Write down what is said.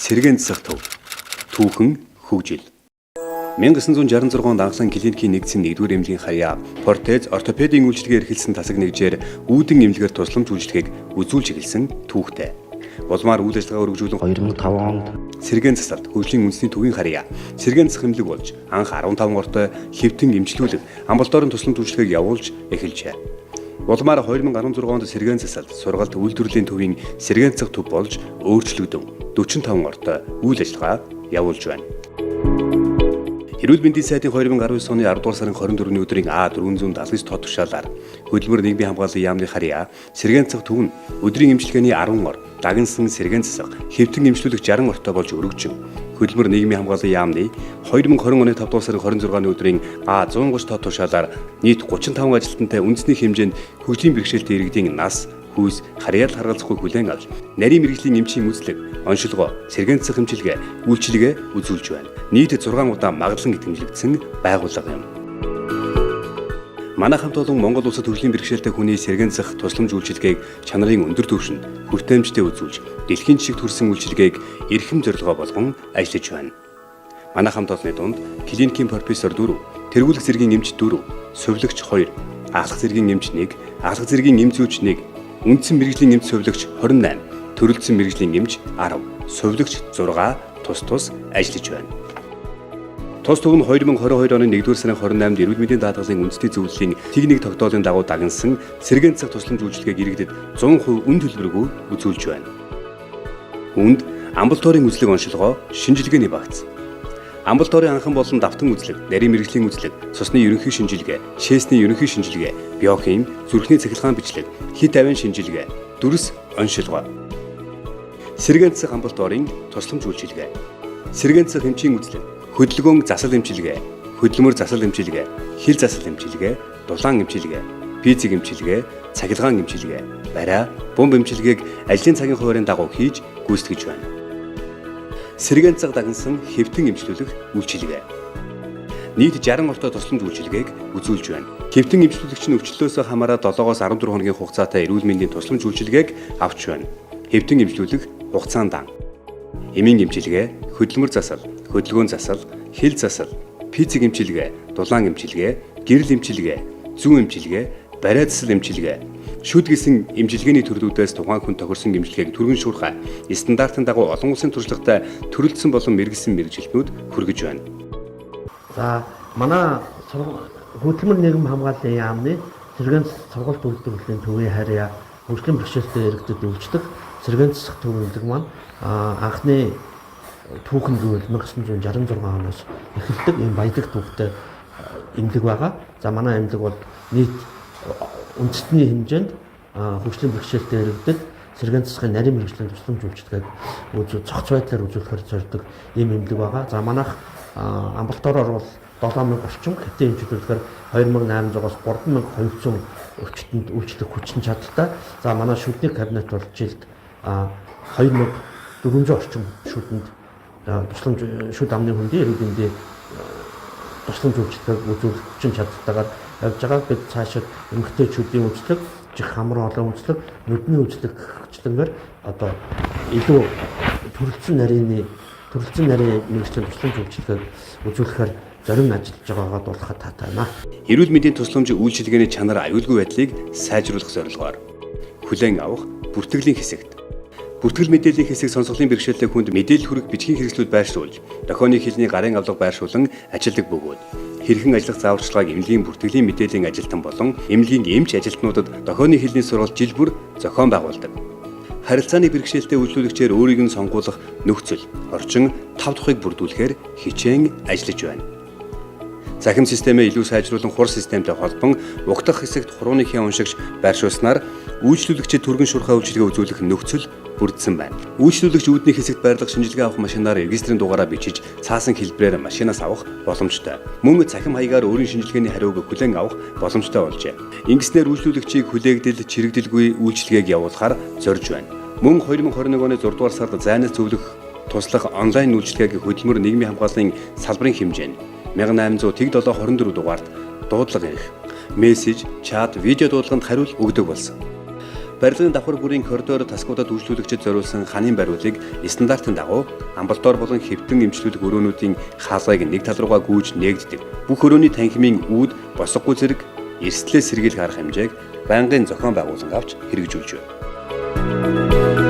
Сэргээн засах төв. Түүхэн хөгжил. 1966 онд анхлан клиникийн нэгдсэн 1-р эмнэлгийн харьяа протез ортопедийн үйлчилгээ эрхэлсэн тасаг нэгжээр үүдэн эмнэлгээр тусламж үйлчилгээг үзүүлж эхэлсэн түүхтэй. Улмаар үйл ажиллагаа өргөжүүлэн 2005 онд сэргээн засалт хөгжлийн үндэсний төвийн харьяа сэргээн засах эмнэлэг болж анх 15 ортой хэвтэн эмчлүүлэг амбулаторийн тусламж үйлчилгээг явуулж эхэлжээ. Улмаар 2016 онд сэргээн засалт сургалт үйлдвэрлэлийн төвийн сэргээн засах төв болж өөрчлөгдөн 45 ортой үйл ажиллагаа явуулж байна. Эрүүл мэндийн сайдын 2019 оны 10 дугаар сарын 24-ний өдрийн А479 тод тушаалаар хөдөлмөр нийгмийн хамгааллын яамны харьяа сэргээн засах төв нь өдрийн эмчилгээний 10 ор дагнсан сэргээн засах хэвтэн эмчлүүлэх 60 ортой болж өргөжин. Хөдөлмөр нийгмийн хамгааллын яамны 2020 оны 5 дугаар сарын 26-ны өдрийн А130 тод тушаалаар нийт 35 ажилтнтай үндэсний хэмжээнд хөгжлийн бэрхшээлтэй иргэдийн нас хүйс харьяал харгалзахгүй хүлээн авч нарийн мэргэжлийн эмчийн үзлэг, оншилгоо, сэргээн засах эмчилгээ, үйлчилгээ үзүүлж байна. Нийт 6 удаа магадлан итгэмжлэгдсэн байгууллага юм. Манай хамт олон Монгол улсад хөгжлийн бэрхшээлтэй хүний сэргээн засах тусламж үйлчилгээг чанарын өндөр түвшинд хүртээмжтэй үзүүлж, дэлхийн жишг төрсэн үйлчилгээг эрхэм зорилгоо болгон ажиллаж байна. Манай хамт олонны дунд клиникийн профессор 4, тэргүүлэх зэргийн эмч 4, сувилагч 2, ахлах зэргийн эмч 1, ахлах зэргийн эм зүйч 1, үндсэн мэргэжлийн эмч сувилагч 28, төрөлдсөн мэргэжлийн эмч 10, сувилагч 6 тус тус ажиллаж байна. Тус төв нь 2022 оны 1-р сарын 28-нд эрүүл мэндийн даатгалын үндэсний зөвлөлийн тэг нэг тогтоолын дагуу дагнасан сэргээн засах тусламж үйлчилгээг иргэдэд 100% үн төлбөргүй үзүүлж байна. Үүнд амбулаторийн үзлэг оншилгоо, шинжилгээний багц. Амбулаторийн анхан болон давтан үзлэг, нарийн мэргэжлийн үзлэг, цусны ерөнхий шинжилгээ, шээсний ерөнхий шинжилгээ, биохим, зүрхний цахилгаан бичлэг, хит авийн шинжилгээ, дүрс оншилгоо. Сэргээн засах амбулаторийн тусламж үйлчилгээ. Сэргээн засах эмчийн үзлэг, хөдөлгөөн засал эмчилгээ, хөдөлмөр засал эмчилгээ, хил засал эмчилгээ, дулаан эмчилгээ, физик эмчилгээ, цахилгаан эмчилгээ, бариа, бомб эмчилгээг ажлын цагийн хуваарийн дагуу хийж гүйцэтгэж байна. Сэргээн цаг дагнасан хэвтэн эмчлүүлэх үйлчилгээ. Нийт 60 ортой тусламж үйлчилгээг үзүүлж байна. Хэвтэн эмчлүүлэгч нь өвчлөлөөсөө хамаарат 7-оос 14 хоногийн хугацаатай эрүүл мэндийн тусламж үйлчилгээг авч байна. Хэвтэн эмчлүүлэх хугацаанд дан. Эмийн эмчилгээ, хөдөлмөр засал, хөдөлгөөн засал, хил засал, физик эмчилгээ, дулаан эмчилгээ, гэрэл эмчилгээ, зүүн эмчилгээ, бариа засал эмчилгээ, шүд гэсэн эмчилгээний төрлүүдээс тухайн хүн тохирсон эмчилгээг түргэн шуурхай стандартын дагуу олон улсын туршлагатай төрөлдсөн болон мэргэсэн мэргэжилтнүүд хүргэж байна. За манай хөдөлмөр нийгэм хамгааллын яамны сэргээн сургалт үйлдвэрлэлийн төвийн харьяа хөгжлийн бэрхшээлтэй иргэдэд үйлчлэх сэргээн засах төв эмнэлэг маань анхны түүхэн гэвэл 1966 оноос эхэлдэг ийм баялаг түүхтэй эмнэлэг байгаа. За манай эмнэлэг бол нийт үндэстний хэмжээнд хөгжлийн бэрхшээлтэй иргэдэд сэргээн засгийн нарийн мэргэжлийн тусламж үйлчилгээг цогц байдлаар үзүүлэхээр зорддог ийм эмнэлэг байгаа. За манайх амбулаториор бол 7000 орчим, хэвтэн эмчилүүлэхээр 2800-аас 3200 өвчтөнд үйлчлэх хүчин чадалтай. За манай шүдний кабинет бол жилд 2400 орчим шүдэнд тусламж шүд амны хүндийн эрүүл мэндийн тусламж үйлчилгээг үзүүлэх хүчин чадалтайгаар явж байгаа. Бид цаашид эмэгтэйчүүдийн үйлчлэг, жих хамар олон үйлчлэг, нүдний үйлчлэг гэх одоо илүү төрөлдсөн нарийн мэргэжлийн тусламж үйлчилгээг үзүүлэхээр зорин ажиллаж байгаагаа дуулахад таатай байна. Эрүүл мэндийн тусламж үйлчилгээний чанар аюулгүй байдлыг сайжруулах зорилгоор хүлээн авах бүртгэлийн хэсэгт бүртгэл мэдээллийн хэсэг сонсголын бэрхшээлтэй хүнд мэдээлэл хүргэх бичгийн хэрэгслүүд байршуулж, дохионы хэлний гарын авлага байршуулан ажилладаг бөгөөд хэрхэн ажиллах зааварчилгааг эмнэлгийн бүртгэлийн мэдээллийн ажилтан болон эмнэлгийн эмч ажилтнуудад дохионы хэлний сургалт жил бүр зохион байгуулдаг. Харилцааны бэрхшээлтэй үйлчлүүлэгчээр өөрийг нь сонгуулах нөхцөл, орчин тав тухыг бүрдүүлэхээр хичээн ажиллаж байна. Захим системээ илүү сайжруулан хур системтэй холбон угтах хэсэгт хурууны хян уншигч байршуулснаар үйлчлүүлэгчид түргэн шуурхай үйлчилгээ үзүүлэх нөхцөл бүрдсэн байна. Үйлчлүүлэгч үүдний хэсэгт байрлах шинжилгээ авах машинаар регистрийн дугаараа бичиж цаасан хэлбэрээр машинаас авах боломжтой. Мөн цахим хаягаар өөрийн шинжилгээний хариуг хүлээн авах боломжтой болжээ. Ингэснээр үйлчлүүлэгчийг хүлээгдэл, чирэгдэлгүй үйлчилгээг явуулахар зорж байна. Мөн 2021 оны 6 дугаар сард зайнаас зөвлөх туслах онлайн үйлчилгээг хөдөлмөр нийгмийн хамгааллын салбарын хэмжээнд 1800 724 дугаарт дуудлага ирэх. Мессеж, чат, видео дуудлаганд хариулт өгдөг болсон. Барилгын давхар бүрийн коридор тасгуудад үйлчлүүлэгчид зориулсан ханын бариулыг стандартын дагуу амбулатори болон хэвтэн эмчлүүлэх өрөөнүүдийн хаалгыг нэг тал руугаа гүйж нээгддэг. Бүх өрөөний танхимын үүд босгогүй зэрэг эрсдлээс сэргийлэх арга хэмжээг байнгын зохион байгуулан авч хэрэгжүүлж байна.